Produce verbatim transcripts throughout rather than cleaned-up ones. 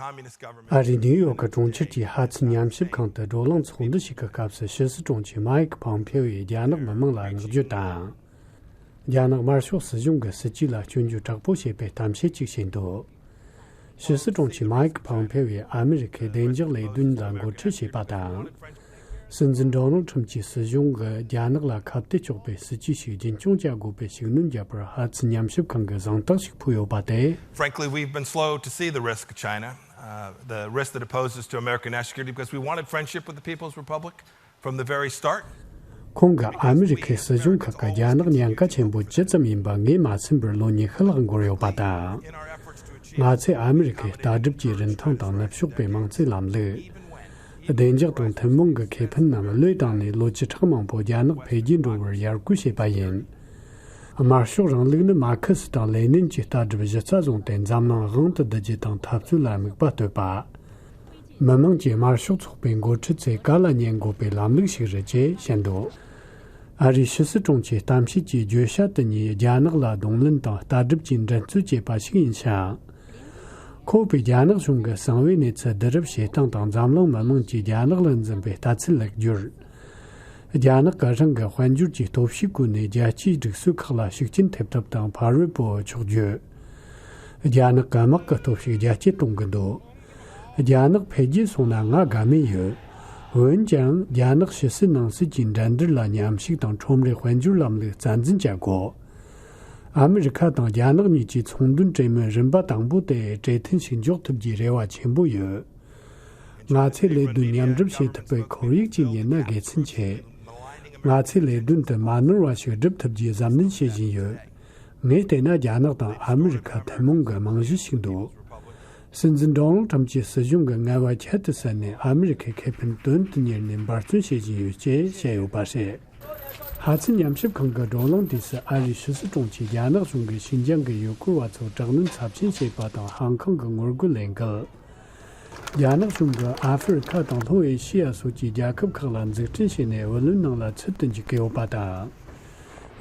ཨ་རིའི་ནིའུ་ཡོག་གི་གྲོང་ཁྱེར་གྱི་ཧ་ཚི་ཉམས་ཞིབ་ཁང་དུ་བགྲོ་གླེང་ཚོགས་འདུ་ཞིག་གི་སྐབས་སུ་ཕྱི་སྲིད་དྲུང་ཆེ་མཱིག་ཕོམ་ཕེ་ཡིས་རྒྱ་ནག་མི་མང་ལ་བསྔགས་བརྗོད་དང་། རྒྱ་ནག་དམར་ཤོག་སྲིད་གཞུང་གི་སྲིད་ཇུས་ལ་སྐྱོན་བརྗོད་དྲག་པོ་བྱས་པའི་གཏམ་བཤད་ཅིག་བྱས་འདུག། ཕྱི་སྲིད་དྲུང་ཆེ་མཱིག་ཕོམ་ཕེ་ཡིས་ཨ་མི་རི་ཁའི་བདེ་འཇགས་ལས་དོན་ལ་འགོ་ཁྲིད་བྱས་པ་དང་། སྲིད་འཛིན་ཌོ་ནལ་ཁྲིམ་གྱི་སྲིད་གཞུང་གིས་རྒྱ་ནག་ལ་ཁ་གཏད་གཅོག་པའི་སྲིད་ཇུས་ཤིག་རྒྱུན་འཁྱོངས་བྱ་དགོས་པའི་ཤུགས་སྣོན་བརྒྱབ་པར་ཧ་ཚི་ཉམས་ཞིབ་ཁང་གིས་གཟེངས་རྟགས་ཤིག་ཕུལ་ཡོད་པ་དེ། Frankly, we've been slow to see the risk of China, uh, the risk that it poses to American national security, because we wanted friendship with the People's Republic from the very start. ཁོང་གིས་ཨ་མི་རི་ཁའི་སྲིད་གཞུང་ཁག་གིས་རྒྱ་ནག་ཉེན་ཁ་ཆེན་པོ་ཇི་ཙམ་ཡིན་པ་ངོས་མ་ཟིན་པར་ལོ་ཉི་ཤུ་ལྷག་འགོར་ཡོད་པ་དང་། ང་ཚོས་ཨ་མི་རི་ཁའི་ལྟ་གྲུབ་ཀྱི་རིན་ཐང་དང་ནུབ་ཕྱོགས་པའི་མིང་ཚིག་ལམ་ལུགས། བདེ་འཇགས་དང་ཐུན་མོང་གི་ཁེ་ཕན་རྣམས་བློས་བཏང་ནས་ལོ་བཅུ་ཕྲག་མང་པོ་རྒྱ་ནག་འཕེལ་རྒྱས་འགྲོ་བར་ཡར་སྐུལ་བྱས་པ་ཡིན། དམར་ཤོག་རིང་ལུགས་ནི་མར་ཁེ་སི་དང་ལེ་ནིན་གྱི་ལྟ་གྲུབ་གཞི་རྩ་བཟུང་སྟེ་འཛམ་གླིང་དབང་དུ་བསྡུ་རྒྱུ་དང་འཐབ་རྩོད་ལ་དམིགས་པ་གཏོད་པ། མི་དམངས་ཀྱིས་དམར་ཤོག་ཚོགས་པའི་འགོ་ཁྲིད་ཚོས་བཀའ་ལ་ཉན་དགོས་པའི་ལམ་ལུགས་ཤིག་རེད་ཅེས་བཤད་འདུག། ཨ་རིའི་ཕྱི་སྲིད་དྲུང་ཆེའི་གཏམ་བཤད་ཀྱི་བརྗོད་བྱ་དེ་ཉིད་རྒྱ་ནག་ལ་གདོང་ལེན་དང་ལྟ་གྲུབ་ཀྱི་འགྲན་རྩོད་བྱེད་པ་ཞིག་ཡིན་ཞིང་། ཁོ་པས་རྒྱ་ནག་གཞུང་གི་གསང་བའི་གནས་ཚུལ་བསྡུ་རུབ་བྱེད་སྟངས་དང་འཛམ་གླིང་མི་དམངས་ཀྱིས་རྒྱ་ནག་ལ་འཛིན་པའི་ལྟ་ཚུལ་ལེགས་བསྒྱུར། རྒྱ་ནག་གིས་རང་གི་དཔལ་འབྱོར་གྱི་སྟོབས་ཤུགས་བཀོལ་ནས་རྒྱལ་སྤྱིའི་སྒྲིག་སྲོལ་ཁག་ལ་ཤུགས་རྐྱེན་ཐེབས་ཐབས་དང་ཕ་རོལ་པོ་ཕྱོགས་བསྒྱུར། རྒྱ་ནག་གི་དམག་གི་སྟོབས་ཤུགས་རྒྱ་སྐྱེད་གཏོང་གི་འདུག། རྒྱ་ནག་འཕེལ་རྒྱས་སོང་ན་ང་དགའ་མོས་ཡོད། འོན་ཀྱང་རྒྱ་ནག་ཕྱི་སྲིད་ནང་སྲིད་ཀྱི་འགྲན་བསྡུར་ལ་མཉམ་ཞུགས་དང་ཁྲོམ་རའི་དཔལ་འབྱོར་ལམ་ལུགས་རྩ་འཛིན་བྱ་དགོས། ཨ་མི་རི་ཁ་དང་རྒྱ་ནག་གཉིས་ཀྱི་ཚོང་དོན་གྲོས་མོལ་རིམ་པ་དང་པོ་དེ་གྲོས་མཐུན་ཞིག་འཇོག་ཐུབ་རྒྱུའི་རེ་བ་ཆེན་པོ་ཡོད། ང་ཚོས་ལས་དོན་མཉམ་སྒྲུབ་བྱེད་ཐུབ་པའི་ཁོར་ཡུག་ཅིག་རྙེད་ན་དགེ་མཚན་ཆེ། ང་ཚོས་ལས་དོན་དུ་མ་ནོར་བ་ཞིག་སྒྲུབ་ཐུབ་རྒྱུའི་གཟབ་ནན་བྱེད་བཞིན་ཡོད། ངས་བལྟས་ན་རྒྱ་ནག་དང་ཨ་མི་རི་ཁ་ཐུན་མོང་གི་རྨང་གཞི་ཞིག་འདུག། སྲིད་འཛིན་ཌོ་ནལ་ཁྲམ་གྱི་སྲིད་གཞུང་གིས་ངལ་བ་ཁྱད་དུ་བསད་ནས་ཨ་མི་རི་ཁའི་ཁེ་ཕན་དོན་དུ་གཉེར་ནས་འབད་བརྩོན་བྱེད་བཞིན་ཡོད་ཅེས་བཤད་ཡོད་པ་རེད། ཧ་ཚི་ཉམས་ཞིབ་ཁང་གི་བགྲོ་གླེང་དུས་སུ་ཨ་རིའི་ཕྱི་སྲིད་དྲུང་ཆེས་རྒྱ་ནག་གཞུང་གིས་ཤིན་ཅང་གི་ཡུལ་སྐོར་བ་ཚོར་དྲག་གནོན་ཚབས་ཆེན་བྱས་པ་དང་ཧང་ཀང་གི་ངོ་རྒོལ་ལས་འགུལ། རྒྱ་ནག་གཞུང་གིས་ཨ་ཧྥེ་རི་ཁ་དང་ལྷོ་ཨེ་ཤི་ཡ་སོགས་ཀྱི་རྒྱལ་ཁབ་ཁག་ལ་འཛུགས་སྐྲུན་བྱས་ནས་བུ་ལོན་ནང་ལ་ཚུད་དུ་འཇུག་གི་ཡོད་པ་དང་།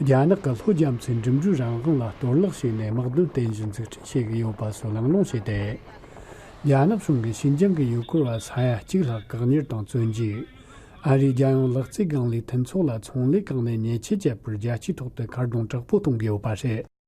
རྒྱ་ནག་གིས་ལྷོ་རྒྱ་མཚོའི་འགྲིམ་འགྲུལ་རང་དབང་ལ་གཏོར་བརླག་བྱས་ནས་དམག་དོན་རྟེན་གཞི་འཛུགས་སྐྲུན་བྱེད་ཀྱི་ཡོད་པ་སོགས་གླེང་སློང་བྱས་ཏེ། རྒྱ་ནག་གཞུང་གིས་ཤིན་ཅང་གི་ཡུལ་སྐོར་བ་ས་ཡ་གཅིག་ལྷག་བཀག་ཉར་དང་བཙོན་འཇུག། ཨ་རིའི་རྒྱལ་ཡོངས་ལག་རྩལ་ཁང་ལས་མཐུན་ཚོགས་ལ་ཚོང་ལས་ཁང་ནས་ཉེས་ཆད་བཅད་པར་རྒྱལ་སྤྱིའི་ཐོག་ཏུ་ཁ་རྡུང་དྲག་པོ་གཏོང་གི་ཡོད་པ་རེད།